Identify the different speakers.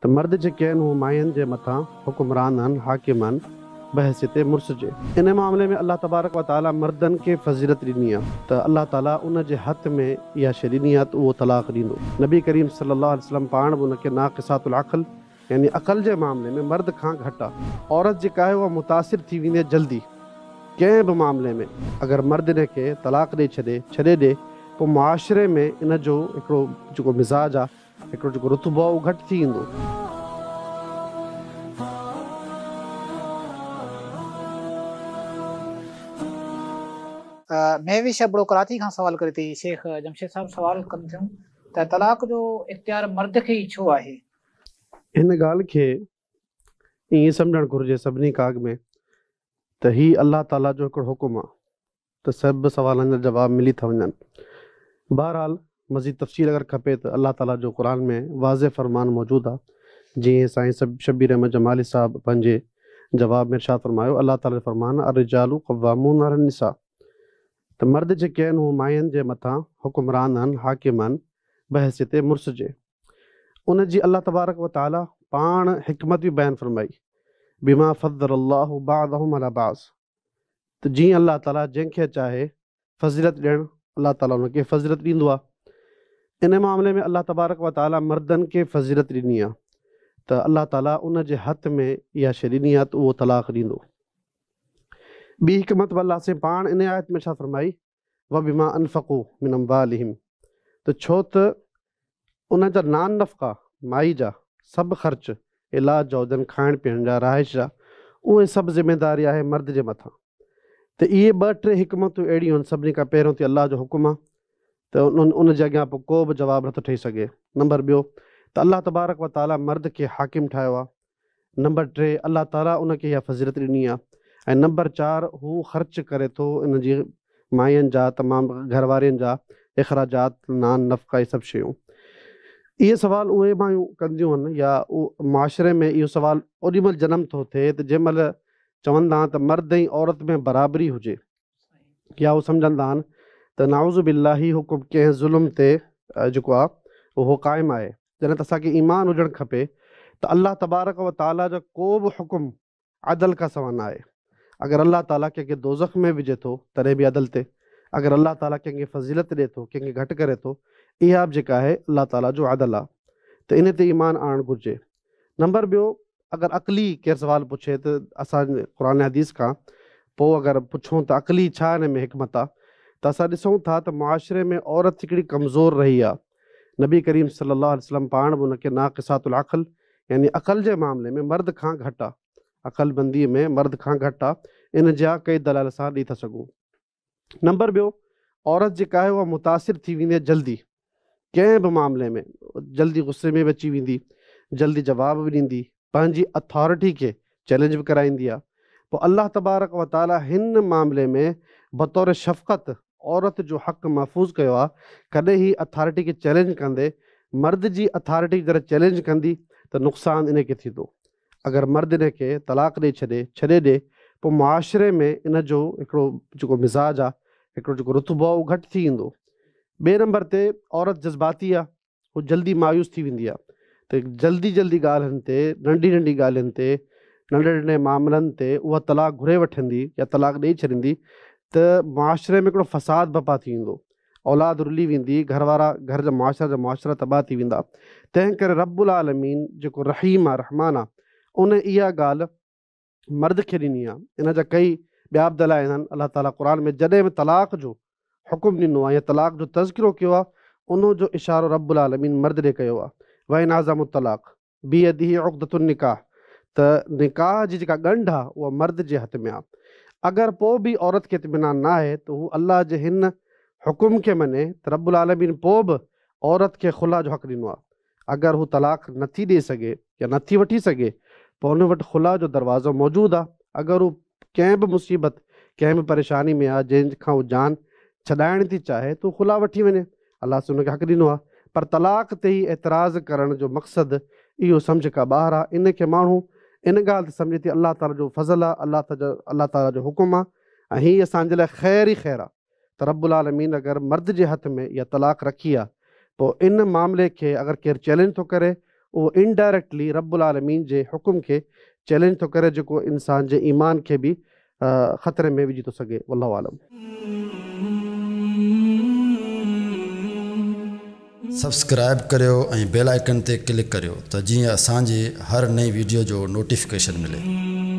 Speaker 1: ته مرد جيڪي آهن هو ماين جي مٿان حڪمران آهن، حاڪم آهن، بحيثيت مڙس جي. ان معاملي ۾ الله تبارڪ و تعاليٰ مردن کي فضيلت ڏني آهي ته الله تعاليٰ ان جي هٿ ۾ اها شيء ڏني آهي ته اهو طلاق ڏيندو. نبي ڪريم صلي الله عليه وسلم پاڻ به ان کي ناقصات العقل يعني عقل جي معاملي ۾ مرد کان گهٽ آهي. عورت جيڪا آهي اها متاثر ٿي ويندي آهي جلدي ڪنهن به معاملي ۾. اگر مرد ان کي طلاق ڏئي ڇڏي، ڇڏي ڏي، پوء معاشري ۾ ان جو هڪڙو جيڪو مزاج آهي، هڪڙو جيڪو رتبو آهي اهو گهٽ ٿي ايندو.
Speaker 2: مهوش ابڙو ڪراچي کان سوال ڪري ٿي، شيخ جمشيد صاحب سوال ڪن ٿيون ته طلاق جو اختيار مرد کي ئي ڇو آهي؟
Speaker 1: هن ڳالهه کي ائين سمجهڻ گهرجي سڀني کان اڳ ۾ ته هي الله تعاليٰ جو هڪڙو حڪم آهي. ته سڀ سوالن جا جواب ملي ٿا وڃن. بهرحال مزيد تفصيل اگر کپي ته الله تعالي جو قرآن ۾ واضح فرمان موجود آ جيئن سائين شبير احمد جمالي صاحب پنهنجي جواب ۾ ارشاد فرمايو الله تعالي جو فرمان الرجال قوامون علي النساء ته مرد جيڪي آهن هو ماين جي مٿان حڪمران آهن حاڪم آهن بحيثيت مڙس جي. ان جي الله تبارڪ و تعالي پاڻ حڪمت به بيان فرمائي بما فضل الله بعضهم علي بعض ته جيئن الله تعاليٰ جنهن کي چاهي فضيلت ڏيڻ الله تعاليٰ ان کي فضيلت ڏيندو آهي. ان معاملي ۾ الله تبارڪ و تعاليٰ مردن کي فضيلت ڏني آهي ته الله تعاليٰ ان جي هٿ ۾ اها شيء ڏني آهي ته اهو طلاق ڏيندو. ٻي حڪمت به الله سائين پاڻ ان آيت ۾ ڇا فرمائي وبما انفقوا من اموالهم ته ڇو ته ان جا نان نفقا، مائي جا، سڀ خرچ، علاج جا هجن، کائڻ پيئڻ جا، رهائش جا، اهي سڀ ذميداري آهي مرد جي مٿان. ته اهي ٻه ٽي حڪمتون اهڙيون آهن، سڀني کان پهريون ته الله جو حڪم آهي ته ان جي اڳيان پوء ڪو به جواب نٿو ٺهي سگهي. نمبر ٻيو ته الله تبارڪ و تعاليٰ مرد کي حاڪم ٺاهيو آهي نمبر 3 الله تعاليٰ ان کي اها فضيلت ڏني آهي ۽ نمبر 4 هو خرچ ڪري ٿو ان جي ماين جا تمام گهر وارين جا اخراجات نان نفقا اهي سڀ شيون. اهي سوال اهي مايون ڪنديون آهن يا معاشري ۾ اهو سوال اوڏي مهل جنم ٿو ٿئي ته جنهن مهل چوندا آهن ته مرد ۽ عورت ۾ برابري هجي يا هو سمجهندا آهن ته نعوذ بالله هي حڪم ڪنهن ظلم تي جيڪو آهي اهو قائم آهي جڏهن ته اسان کي ايمان هجڻ کپي ته الله تبارڪ و تعالي جو ڪو به حڪم عدل کان سوا نه آهي اگر الله تعالي ڪنهن کي دوزخ ۾ وجهي ٿو تڏهن به عدل تي اگر الله تعالي ڪنهن کي فضيلت ڏي ٿو ڪنهن کي گهٽ ڪري ٿو اها به جيڪا آهي الله تعالي جو عدل آهي ته ان تي ايمان آڻڻ گهرجي نمبر ٻيو اگر عقلي ڪير سوال پڇي ته اسان قرآن حديث کان پوء اگر پڇون ته عقلي ڇا ان ۾ حڪمت آ ته اسان ڏسون ٿا ته معاشري ۾ عورت هڪڙي ڪمزور رهي آ نبي ڪريم صلي الله عليه وسلم پاڻ به ان کي ناقصات العقل يعني عقل جي معاملي ۾ مرد کان گهٽ آ عقل مندي ۾ مرد کان گهٽ آ ان جا ڪئي دلائل اسان ڏئي ٿا سگهون. نمبر ٻيو عورت جيڪا آهي اها متاثر ٿي ويندي آهي جلدي ڪنهن به معاملي ۾ جلدي غصي ۾ به اچي ويندي جلدي جواب به ڏيندي پنهنجي اٿارٽي کي چئلينج به ڪرائيندي آهي پوء الله تبارڪ و تعالي هن معاملي ۾ بطور شفقت عورت جو حق محفوظ ڪيو آهي ڪڏهن هي اٿارٽي کي چئلينج ڪندي مرد جي اٿارٽي کي جڏهن چئلينج ڪندي ته نقصان ان کي ٿيندو اگر مرد ان کي طلاق ڏئي ڇڏي، ڇڏي ڏي، پوء معاشري ۾ ان جو هڪڙو جيڪو مزاج آ، هڪڙو جيڪو رتبو آ اهو گهٽ ٿي ايندو. ٻئي نمبر تي عورت جذباتي آ، هو جلدي مايوس ٿي ويندي آ ته جلدي جلدي ڳالهين تي، ننڍي ننڍي ڳالهين تي، ننڍي ننڍي معاملن تي اها طلاق گهري وٺندي يا طلاق ڏئي ڇڏيندي ته معاشري ۾ هڪڙو فساد برپا ٿي ويندو. اولاد رلي ويندي، گهر وارا، گهر جا معاشرا جا معاشرا تباهه ٿي ويندا. تنهن ڪري رب العالمين جيڪو رحيم آ، رحمان آ، ان اها ڳالهه مرد کي ڏني آ. ان جا ڪئي ٻيا به دلائل آهن. الله تعاليٰ قرآن ۾ جڏهن به طلاق جو حڪم ڏنو آ يا طلاق جو تذڪرو ڪيو آ، ان جو اشارو رب العالمين مرد ڏي ڪيو آ. وان عزموا الطلاق. بيده عقدة النڪاح ته نڪاح جي جيڪا ڳنڍ آ اها مرد جي هٿ ۾ آ. اگر پوء به عورت کي اطمينان ناهي ته هو الله جي هن حڪم کي مڃي ته رب العالمين پوء به عورت کي خلع جو حق ڏنو آ. اگر هو طلاق نٿي ڏئي سگهي يا نٿي وٺي سگهي پوء ان وٽ خلع جو دروازو موجود آ. اگر هو ڪنهن به مصيبت، ڪنهن به پريشاني ۾ آ جنهن کان هو جان ڇڏائڻ ٿي چاهي ته هو خلع وٺي وڃي. الله سين ان کي حق ڏنو آهي پر طلاق تي ئي اعتراض ڪرڻ جو مقصد اهو سمجهه کان ٻاهر آهي ان کي ماڻهو ان ڳالهه تي سمجهي ٿي الله تعالي جو فضل آهي الله تعالي جو حڪم آهي ۽ هي اسان جي لاء خير ئي خير آهي ته رب العالمين اگر مرد جي هٿ ۾ اها طلاق رکي آهي پوء ان معاملي کي اگر ڪير چئلينج ٿو ڪري اهو انڊائريڪٽلي رب العالمين جي حڪم کي چئلينج ٿو ڪري جيڪو انسان جي ايمان کي به خطري ۾ وجهي ٿو سگهي. والله اعلم.
Speaker 3: سبسڪرائيب ڪريو ۽ بيل آئيڪن تي ڪلڪ ڪريو ته جيئن اسان جي هر نئين ويڊيو جو نوٽيفڪيشن ملي.